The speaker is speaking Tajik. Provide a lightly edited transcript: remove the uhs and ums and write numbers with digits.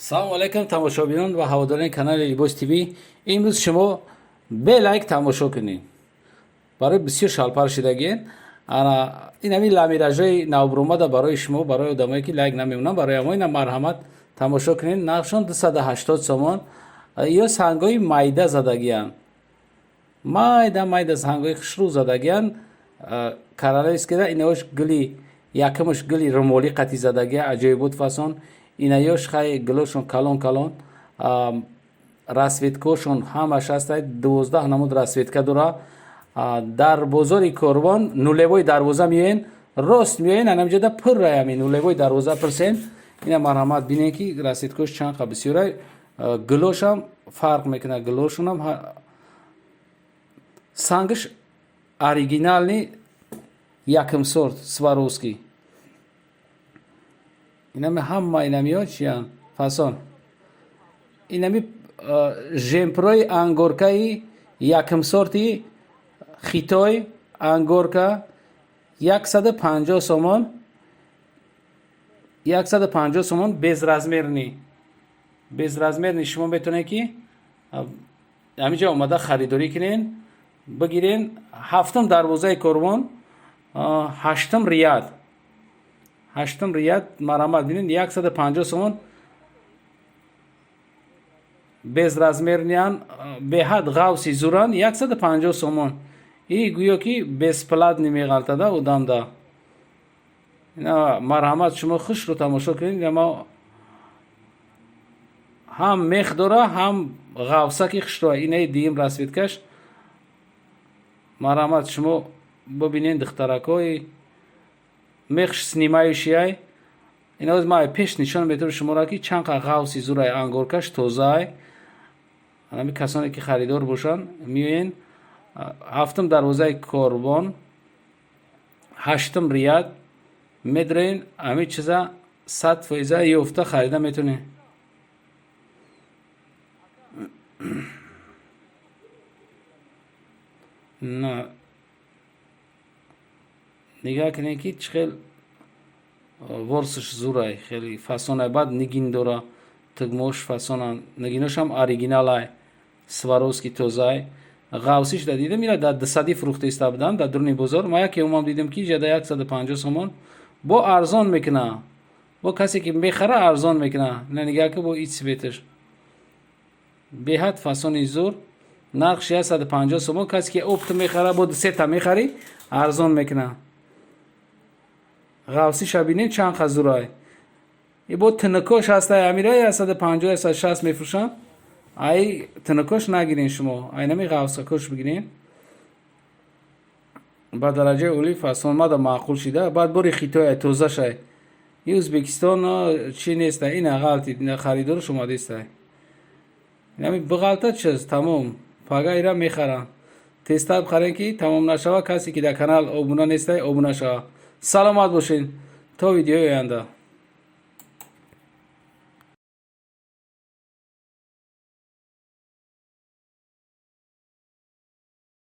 Салому алайкум, тамошобинон ва ҳаводорони канали Либос ТВ. Имрӯз шумо бе лайк тамошо кунед. Барои бисёр шалпар шидагиен. Ана ин ҳамин ламиражои навбуромада барои шумо, барои одамое ки лайк намемонанд, барои ҳамо ина марҳамат, тамошо кунед. Нархшон 280 сомон. Ё сангҳои майда задагиянд. Майда майда сангҳои хушрӯ задагиянд. Королевский да инаош гули якумаш, гули румолӣ қати задагия, аҷоибот фасон. Инаёш хай гулошон калон калон, расцветка шон ҳамаш ҳаста, 12 намуд расцветка дора. Дар бозори Корвон, нулевой дарвоза меоен, рост меоен, анамҷода пуррай ҳамин нулевой дарвоза пурсен. Ина марҳамат, бинен, ки расцветка ош чанд қа бисёрай, гулошам фарқ мекунад, гулошонам сангаш оригинальный, якм сорт, Сваровский. Инами ҳама инамиё чиян, фасон. Инами жемпрои ангоркаи якм сорти Хитой, ангорка, 150 сомон, 150 сомон, безразмерный, безразмерный. Шумо метавонед, ки ҳаминҷо омада харидорӣ кунен, бигирен. Ҳафтум дарвозаи Корвон, ҳаштум ряд, ҳаштум ряд. Марҳамат, бинед, 150 сомон, безразмерный ян, беҳад ғавси зуран, 150 сомон. И гӯё ки бесплатный меғалтада одамда. Марҳамат, шумо хушрӯ тамошо кунед. Ма ҳам мех дора, ҳам ғавсаки хушрӯ. Инаи дуюм расцветка ш. Марҳамат, шумо бибинед, духтаракҳои, мехш снимающий ай. Ина ма пеш нишон метавам шуморо, ки чанд қа ғавси зурай, ангоркаш тозаай. Ҳами касоне ки харидор бошанд, меоен ҳафтум дарвозаи Корвон, ҳаштум ряд, медроен, ҳамин чиза 100% ёфта харида метавонед. На, нигаҳ кунед, ки чӣ хел ворсаш зурай, хеле фасонай. Баъд нигин дора, тугмош фасонан, нигиношам оригиналай, Сваровский, тозай. Ғавсиш да дидам, ира дар 200-ӣ фурӯхта иста будам дар дуруни бозор. Ма яке умам дидам, ки ҷада 150 сомон, бо арзон мекуна, бо касе ки мехара, арзон мекуна. На, нигаҳ ки бо и цвет аш беҳад фасони зур, нархш 150 сомон. Касе ки опт мехара, бо дусета мехарӣ, арзон мекуна. Ғавсиша бинед, чанд қа зурай. И бо тинукош ҳастай, амира 150, 160 мефурӯшанд. Ай тинукош нагирен шумо, айнами ғавсакош бигирен, ба дараҷаи олӣ фасон, мада маъқул шида. Баъд бори Хитоя, тозашай. И Ӯзбекистон чи неста, ина ғалти харидорш омадистай. Инами биғалта, чиз тамом, пага ира мехаранд. Тезтар бихарем, ки тамом нашава. Касе ки дар канал обуна нестай, обуна шава. Саломат бошед, то видеои оянда.